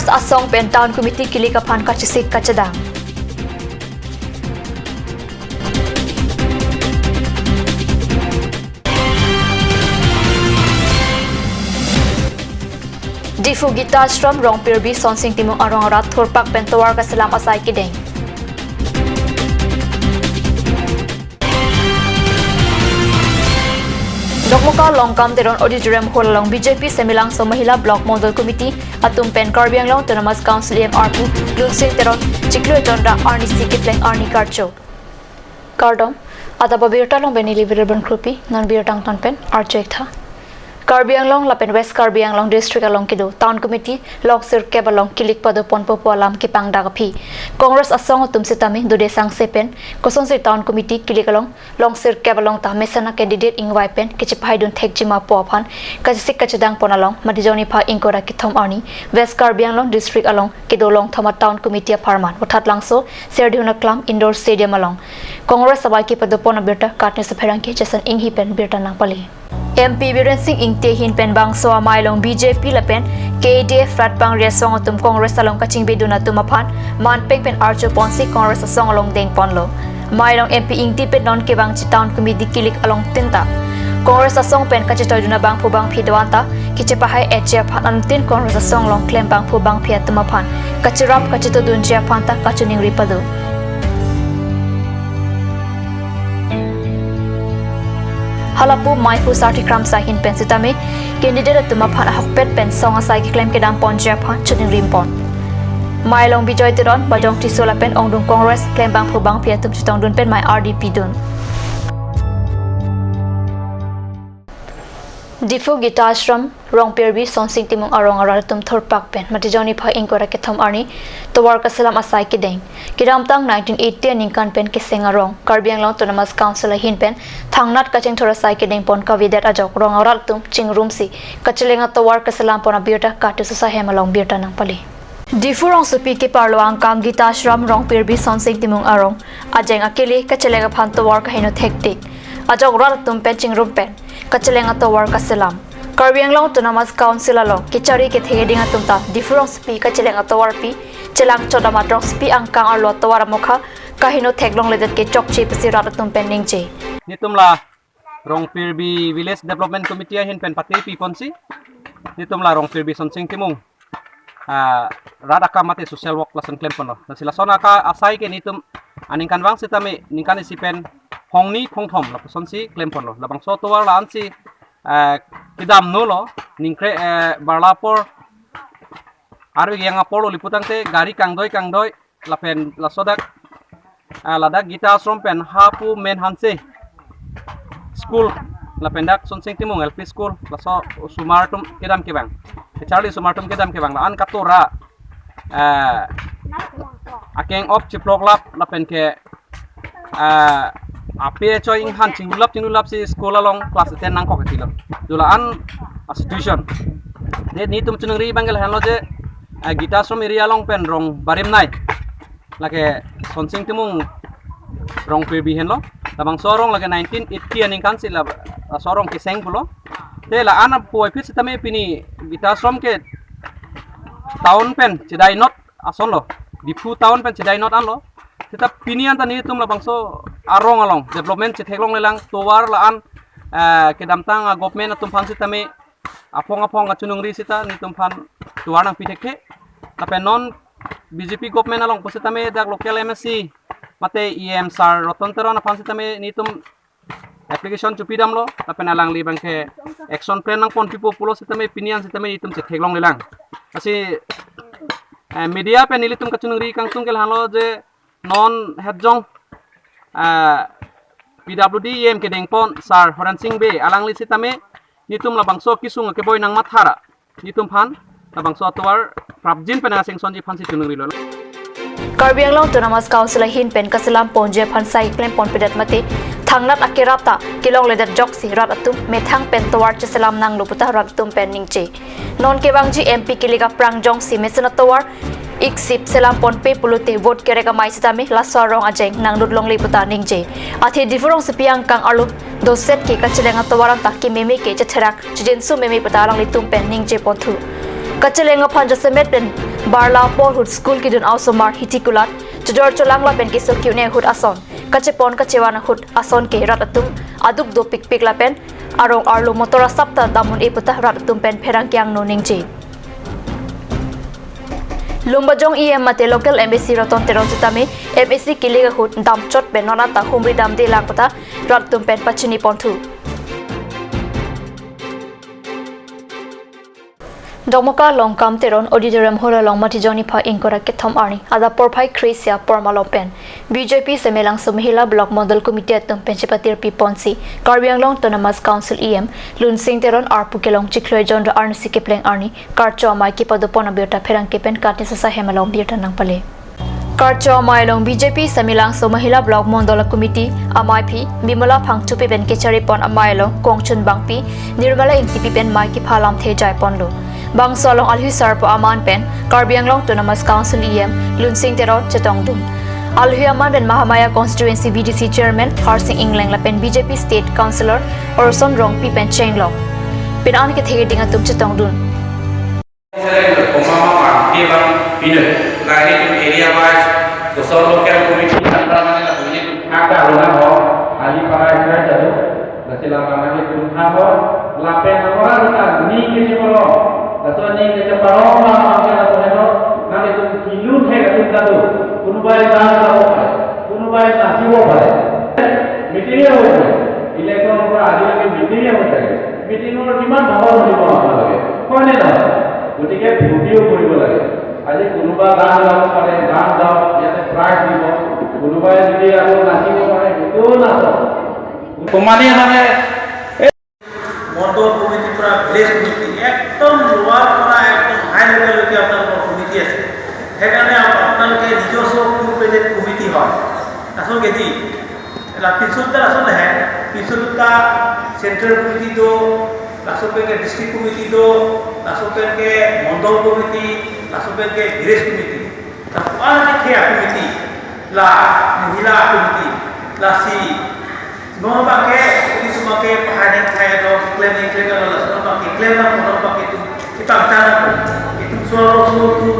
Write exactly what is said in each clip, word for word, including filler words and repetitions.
Asong pen Town Committee kilik aphan kachesik kachedang. Diphu Gita Ashram Rongpirbi Sonsing Timung arong arat thurpak pen tovar kaselam asai kedeng. Dokmoka Longkam Teron Auditorium Hall along B J P Semelangso Mahila Block Mondol Committee atum pen Karbi Anglong Autonomous Council E M arpu Lunsing Teron chiklo jon ra arnisi kepleng arni karcho. Kardom, adap abirta along pen neli Virban Krupi, non birta angton pen archo-ik tha. Karbi Anglong lapen West Karbi Anglong District along kedo Town Committee long sirkep along kilik padoponpo pu alam kepangdak aphi Congress asong atum sitame dode sangse pen kosonsi Town Committee kilik along long sirkep along ta mesen a-candidate ingvai pen kachepahai dun thekji ma pu aphan kachesik kachedang pon along Matijong niphai ingkoi ra kethom arni West Karbi Anglong District along kedo Longthom a Town Committee apharman Vothatlangso Serdihun Aklam Indoor Stadium along Congress abai kepadopon abirta Katniss apherangke Jason Enghi pen birta nangpale. M P Biren Singh Ingti ahin pen bangso amei along B J P lapen K A D F rat bang riasong atum Congress along kachingbidun atum aphan manpeng pen archo ponsi Congress asong along dengponlo. Amei along M P Ingti pen non kevangji Town Committee kilik along tin ta Congress asong pen kachetoidun abangphu bangphi do-an ta kachepahai-etji aphan anuttin Congress asong along klem bangphu bangphi atum aphan kacherap kachetodunji aphan ta kachiningri pado. Halapu meiphu Sarthe Kramsa ahin pen sitame candidate atum aphan ahokpet pen song asai keklem kedam ponji aphan chiningri pon. Amei along Bijoy Teron, Bajong Tisso lapen ongdung Congress klem bangphu bangphi atum chetongdun pen mei ardi pidun. Diphu Gita Ashram Rongpirbi Sonsing Timung arong arat atum thurpak pen Matijong niphai ingkoi ra kethom arni tovar kaselam asai kedeng. Kedamtang nineteen eighty aningkan pen keseng arong Karbi Anglong Autonomous Council ahin pen thangnat kachingthur asai kedeng pon kavedet ajok rong arat atum chingrumsi kacheleng atovar kaselam pon abirta Katu Sosa hem along birta nangpale. Diphu rongsopi keparlo angkang Gita Ashram Rongpirbi Sonsing Timung arong ajeng akele kacheleng aphan tovar kaheno thektik ajok rat atum pen chingrum pen kacheleng atovar kaselam. Karbi Anglong Autonomous Council along kechari kethe keding atum ta Diphu rongsopi kacheleng atovarpi chelang chot amat rongsopi angkang arlo atovar amokha kaheno theklongledet ke chokche pusi rat atum pen ningje. Netum la Rongpirbi Village Development Committee ahin pen pate pi ponsi netum la Rongpirbi Sonsing Timung, ah, rat akam mate social work lason klem ponlo. Lasi lason aka asai ke netum aningkanvang sitame ningkan isi pen hongni hongthom lapusonsi klem ponlo. Labangso atovar la-ansi, ah, kedamnolo, ningkre, eh, barla apor arve kejang aporlo, lapu tangte gari kangdoi kangdoi lapen laso dak, ah, ladak Gita Ashram pen hapu Men Hanse School lapen dak Sonsing Timung L P School laso osomar atum kedam kevang. Kacharli osomar atum kedam kevang la-an katora, ah, akeng op chiploklap lapen ke, ah, ape choi inghan chinglulap chinglulapsi school along class ten nangkok tilo. Dola-an a situation. De netum chiningri abang ke lahenlo je, ah, Gita Ashram area along pen rong barim nei. Lake Sonsing Timung Rongpirbi henlo. Labangso arong lake nineteen eighty aningkansi la, laso arong keseng pulo. Te la-an apuvoiphit sitame pini Gita Ashram ke town pen chedai not asonlo. Diphu town pen chedai not anlo. Seta pini anta netum labangso arong along development chetheklonglelang, tovar la-an, eh, kedamtang a government atum aphan sitame aphong aphong kachiningri seta netum aphan tovar nangpi thekthe. Lapen non B J P government along pusitame dak local M A C mate E M sir Roton Teron aphan sitame netum application chopidamlo, lapen alangli abang ke action plan nangponpipo pulo sitame pini an sitame netum chetheklonglelang. Lasi, eh, media pen nelitum kachiningri kangtung ke lahenlo je non hetjong, ah, P W D E M kedengpon sir Horen Sing Bey alangli sitame netum labangso kesung keboi nangmathara netum aphan labangso atovar prapjin pen asengsonji aphansi chiningrilo. Karbi Anglong Autonomous Council ahin pen kaselam ponji aphan sai klem ponpedet mate thangnat akerap ta kelongledet ajoksi rat atum methang pen tovar cheselam nanglo puta rat atum pen ningje. Non kevangji M P kilik aphrang jongsi mesen atovar iksip selam ponpe pulote vote kerek amei sitame laso arong ajeng nanglut longle puta ningje. Athe Diphu rongsopi angkang arlo doset ke kacheleng atovar anta kememe ke chetherak chijinso meme puta alanglitum pen ningje ponthu. Kacheleng aphan jasemet pen Barla apor ahut school kidun a-osomar hithi kulat, chojor cholang lapen keso ke-un-e ahut ason, kachepon kachevan ahut ason ke rat atum aduk dopikpik lapen arong arlo motor asap ta dam un-e puta rat atum pen pherangke angno ningje. Lumbajong E M mate local M A C Ratan Teron sitame M A C kilik ahut damchot pen nonat ta humri damde lang puta rat atum pen pachini ponthu. Dokmoka Longkam Teron Auditorium Hall along Matijong niphai ingkoi ra kethom arni adap porphai kre-isi apor malom pen B J P Semelangso Mahila Block Mondol Committee atum pen chepatirpi ponsi Karbi Anglong Autonomous Council E M Lunsing Teron arpu kelong chiklo ejon ra arnisi kepleng arni karcho amei kepado pon abirta pherangke pen Katni Sasa hem along birta nangpale. Karcho amei along B J P Semelangso Mahila Block Mondol Committee amaiphi Bimala Phangchopi pen kechari pon amei along Kongchun Bangpi, Nirmala Ingtipi pen mei kepha lamthe jai ponlo. Bangso along alhi sarpo aman pen Karbi Anglong Autonomous Council E M Lunsing Teron chetongdun. Alhi aman pen Mahamaya Constituency V D C Chairman Harsing Engleng lapen B J P State Councillor Orson Rongpi pen chenglok. Pin an kethe keding atum chetongdun. Seleng lo, koma ma bang, ke bang, pine. Laini tum area wise, kosor local committee, satra mane lapu ini tum hak dah lo na ho, ahli para isra jadu, lasi lama mane tum ha ho, lapen amora kita ning kechepalong, laso ning kechepalong ma mane lapu heno, nang itum kilun he katum kadu, kunubai dah lo pai, kunubai nasi lo pai. Meeting ya ho, election pura adi lagi meeting ya ho, meeting lo kiman bhaba bhaba lagi, kone na, gotike video koribo lagi. Aji kunuba gan gabo pare, gan gao, yate prize dibo. Kunubai jodi ako nachibo pare, itu nacho. Komane mane, mondol committee pura village committee, ekdom lower pura ekdom high level loke apnar committee ase. Hekarne ap-, apnaloke nijoswo full fledged committee hoi. Asol kedi, la pinso ta asol he, pinso ta central committee do, laso pen ke district committee do, laso pen ke mondol committee, laso pen ke village committee. Lapu an ke khea committee, la mahila committee, lasi non abang ke, isi abang ke pahai neng thai do, klem neng klem do, laso abang ke klem nang, non abang ke itum, ipang tan, itum solo solo tu.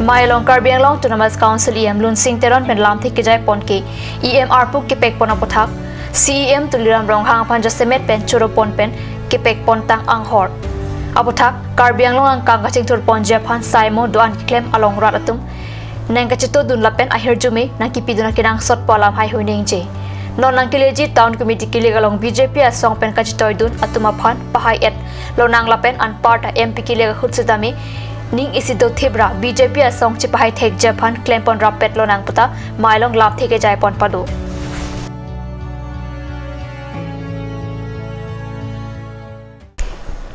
Mei along Karbi Anglong Autonomous Council E M Lunsing Teron pen lamthe kejai pon ke E M arpu kepek pon aputhak, C E M Tuliram Ronghang aphan jasemet pen choro pon pen kepek pon tang anghor. Aputhak, Karbi Anglong angkang kachingthur ponji aphan sai mo do-an keklem along rat atum nang kachetodun lapen ahirjume nangkepidun akenangsot pu alam haihui ningje. Non nangkeleji Town Committee kilik along B J P asong pen kachetoidun atum aphan pahai-et lonang lapen anparta M P kilik ahut sitame ning isi dothip ra B J P asong chepahai thekji aphan klem pon rappet lonang puta mei along lamthe kejai pon pado.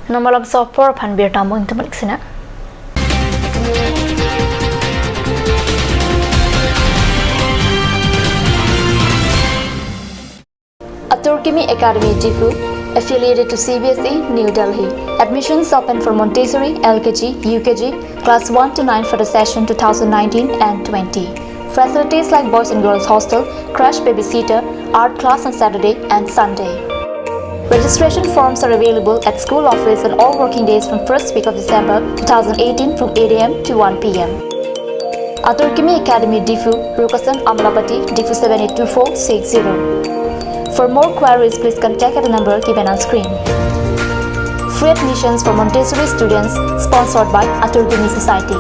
Non malomso apor aphan birta mo ingtum malik sina. Atur Kimi Academy Diphu, affiliated to C B S E, New Delhi. Admissions open for Montessori, L K G, U K G, class one to nine for the session two thousand nineteen and twenty. Facilities like boys and girls hostel, crash babysitter, art class on Saturday and Sunday. Registration forms are available at school office on all working days from first week of December two thousand eighteen from eight A M to one P M. Atur Kimi Academy Diphu, Rukasan Amlapati, Diphu seven eight two four six zero. For more queries, please contact at the number given on screen. Free admissions for Montessori students, sponsored by Atur Kimi Society.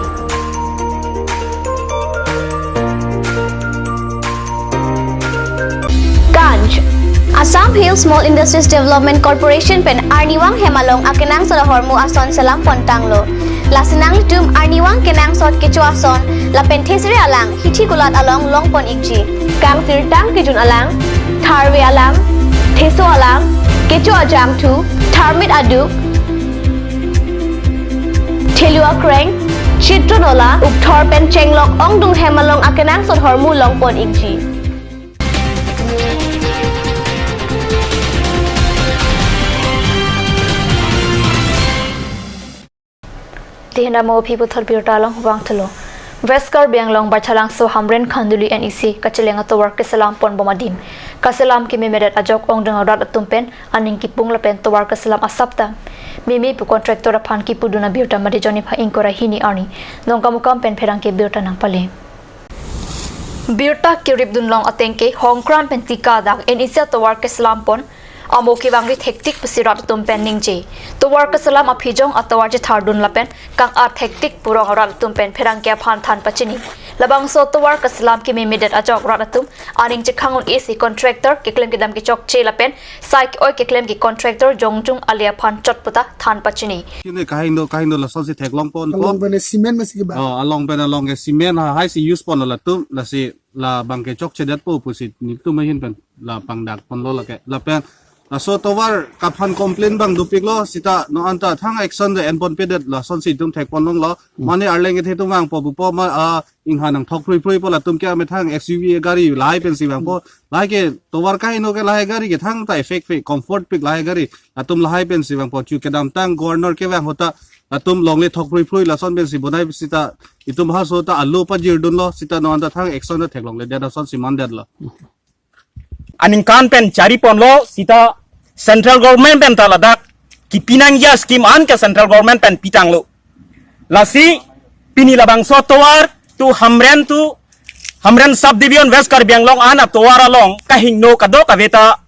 Ganj. Assam Hill Small Industries Development Corporation pen arnivang hem along akenangsot ahormu ason selam pon tanglo. Lasi nanglitum arnivang kenangsot kecho ason lapen thesere alang hithi kulat along long pon ikji. Kangsirtang kejun alang, tharve alang, theso alang, kecho ajangthu, tharmit aduk, thelu akreng, chitron ola, ukthor pen chenglok ongdung hem along akenangsot ahormu long pon ikji. Tihenda mo aphi puthot birta along vangthulo. West Karbi Anglong Baithalangso Hamren Khanduli N E C kacheleng atovar keselam ponbom adim, kaselam kememedet ajok ongdung arat atum pen aning kipung lapen tovar keselam asap ta meme pu contractor aphan kipudun abirta Matijong niphai ingkoi ra hini arni Dongkamukam pen pherangke birta nangpale. Birta keripdunlong ateng ke Hongkram pen Tika adak N E C atovar keselam pon amo kevangve thektik pusi rat atum pen ningje. Tovar keselam aphijong atovar chethardun lapen kang-at thektik pu rong arat atum pen pherangke aphan than pachini. Labangso tovar keselam kememedet ajok rat atum aning chekhang un-e si contractor keklem kedam kechokche lapen sai ke-oi keklem ke contractor jongjung ale aphan chot puta than pachini. Kini kahingno kahingno lasonsi theklong pon Along ko. Pen cement masih ke ba? Oh, along pen along ke cement ha hai si use pon latum lasi labang kechokchedetpo pusi nelitum ahin pen la pangdak ponlo lake. Lapen laso tovar kaphan complain abang dopiklo seta non anta thang action de en ponpedet lasonsi itum thek ponlonglo. Mane arleng kethe atum vangpo pupo ma, ah, inghan nangthok phrui phrui po latum ke amethang S U V gari lahai pensi vangpo. Lahai ke tovar kahingno ke lahai gari ke thangta effect pe comfort pik lahai gari. Latum lahai pensi vangpo chu kedamtang governor kevang ahut ta latum longle thok phrui phrui lason pensi bonai seta itum ha so ta alo pajirdunlo seta non anta thang action ta theklongledet asonsi mandetlo. Aningkan pen chari ponlo seta central government pen ta ladak kepi nangji ascheme an ke central government pen pitanglo. Lasi pini labangso tovar to Hamren to Hamren subdivision West Karbi Anglong an atovar along kahingno kadokave ta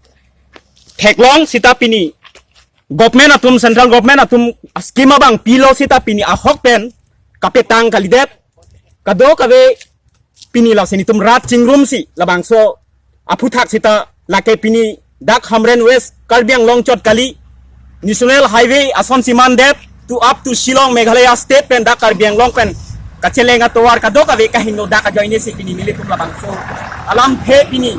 theklong seta pini government atum, central government atum scheme abang pilo seta pini ahok pen kapetang kalidet, kadokave pini lasi nelitum rat chingrumsi labangso aphuthak seta lake pini dak Hamren West Karbi Anglong chot kali, National Highway asonsi mandet to up to Shillong Meghalaya State pen dak Karbi Anglong pen kacheleng atovar kadokave kahingno dak ajoine si pini nelitum labangso alamthe pini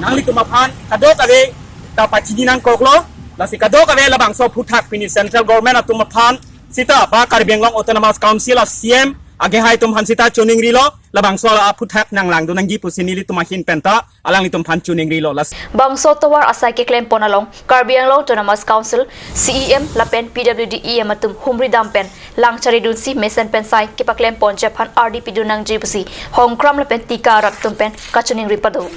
nanglitum aphan kadokave ta pachini nangkoklo. Lasi kadokave labangso aphuthak pini central government atum aphan seta ba Karbi Anglong Autonomous Council a C M agehai atum aphan seta choningrilo, labangso aphuthak nanglangdun nangji pusi nelitum ahin pen ta alanglitum aphan choningrilo. Las- Bangso tovar asai keklem pon along Karbi Anglong Autonomous Council C E M lapen P W D E M atum humri dam pen lang charidunsi mesen pen sai kepaklem ponji aphan ardi pidun nangji pusi Hongkram lapen Tika arat atum pen kachiningri pado.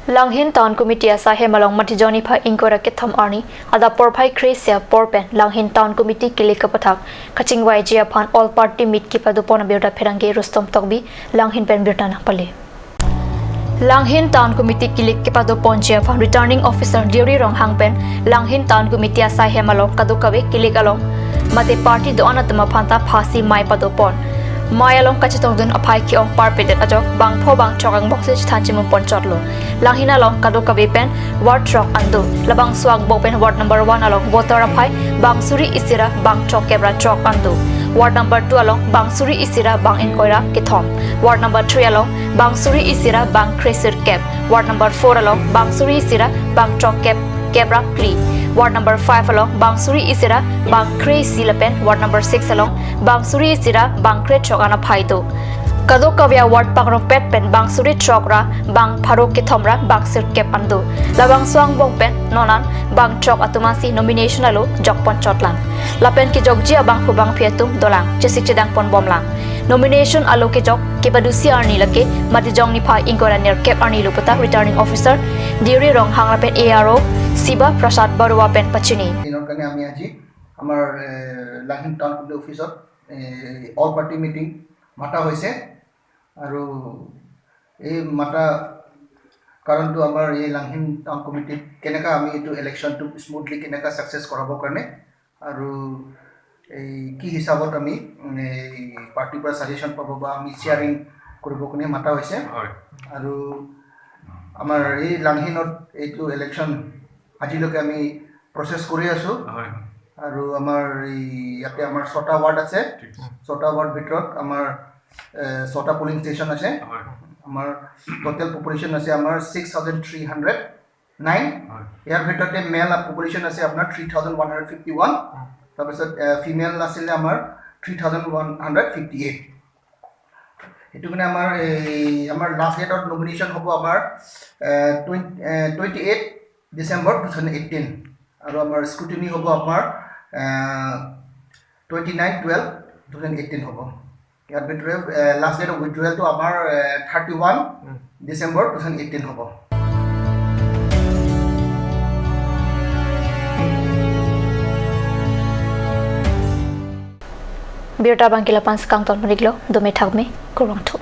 Langhin Town Committee asai hem along Matijong niphai ingkoi ra kethom arni adap porphai kre-isi apor pen Langhin Town Committee kilik kapathak kachingvaiji aphan all party meet kepado pon abirta pherangke Rustom Tokbi Langhin pen birta nangpale. Langhin Town Committee kilik kepado ponji aphan Returning Officer Deuri Ronghang pen Langhin Town Committee asai hem along kadokave kilik along mate party do-an atum aphan ta phasi mei pado pon. Mei along kachetongdun aphai ke-ong parpedet ajok bangpho bangthrok angbong si chethan chimun pon chotlo. Langhin along kadokave pen ward throk an do. Labangso angbong pen ward number one along voter aphai bang suri isi ra bang throkkep ra throk an do. Ward number two along bang suri isi ra bang ingkoi ra kethom. Ward number three along bang suri isi ra bang kre-sirkep. Ward number four along bang suri isi ra bang throkkep kep ra phli. Ward number five along bang suri isi ra bang kre-isi lapen ward number six along bang suri isi ra bang krethrok an aphai do. Kadokave a ward pangrongpet pen bang suri throk ra bang pharo kethom ra bang sirkep an do. Labangso angbong pen non an bang throk atum ansi nomination alo jok pon chotlang. Lapen kejokji abangphu bangphi atum dolang, chesik chedang pon bomlang. Nomination alo kejok kepadusi arni lake Matijong niphai ingkoi ra nerkep arni lo puta Returning Officer Deuri Ronghang lapen A R O Siba Prasad Baruah pen pachini. দিনৰ কাৰণে আমি আজি আমাৰ, এ, Langhin town committee অফিচত, এ, all party meeting মাতা হৈছে আৰু এই মাতা কাৰণটো আমাৰ এই লাংহিন টাউন কমিটিত কেনেকা আমি এইটো ইলেকশ্যনটো স্মুথলি কেনেকা ছাকচেছ কৰাবৰ কাৰণে আৰু এই কি হিচাপত আমি, উম, এই পাৰ্টিৰ পৰা ছাজেশ্যন পাব বা আমি শ্বেয়াৰিং কৰিব কাৰণে মাতা হৈছে। হয়। আৰু আমাৰ এই লাংহিনত এইটো ইলেকশ্যন আজিলৈকে আমি প্ৰচেছ কৰি আছোঁ। হয়। আৰু আমাৰ এই ইয়াতে আমাৰ ছটা ৱাৰ্ড আছে। ঠিক আছে। ছটা ৱাৰ্ড ভিতৰত আমাৰ, এ, ছটা পলিং ষ্টেচন আছে। হয়। আমাৰ টোটেল পপুলেশ্যন আছে আমাৰ six thousand three hundred nine. হয়। ইয়াৰ ভিতৰতে মেল পপুলেশ্যন আছে আপোনাৰ three thousand one hundred fifty one. হয়। তাৰপিছত, এ, ফিমেল আছিলে আমাৰ three thousand one hundred fifty eight. সেইটো কাৰণে আমাৰ এই আমাৰ লাষ্ট ডেট অফ নমিনেশ্যন হ'ব আমাৰ, uh, twenty, uh, twenty eight December two thousand eighteen. আৰু আমাৰ স্ক্ৰুটিনি হ'ব আমাৰ twenty nine twelve two thousand eighteen হ'ব। ইয়াত উইথড্ৰৱেল, লাষ্ট ডেট অফ উইথড্ৰৱেলটো আমাৰ thirty one December two thousand eighteen হ'ব। Birta abang ke lapu-an si kangton pon-iklo, dome thakme, kurvangthu.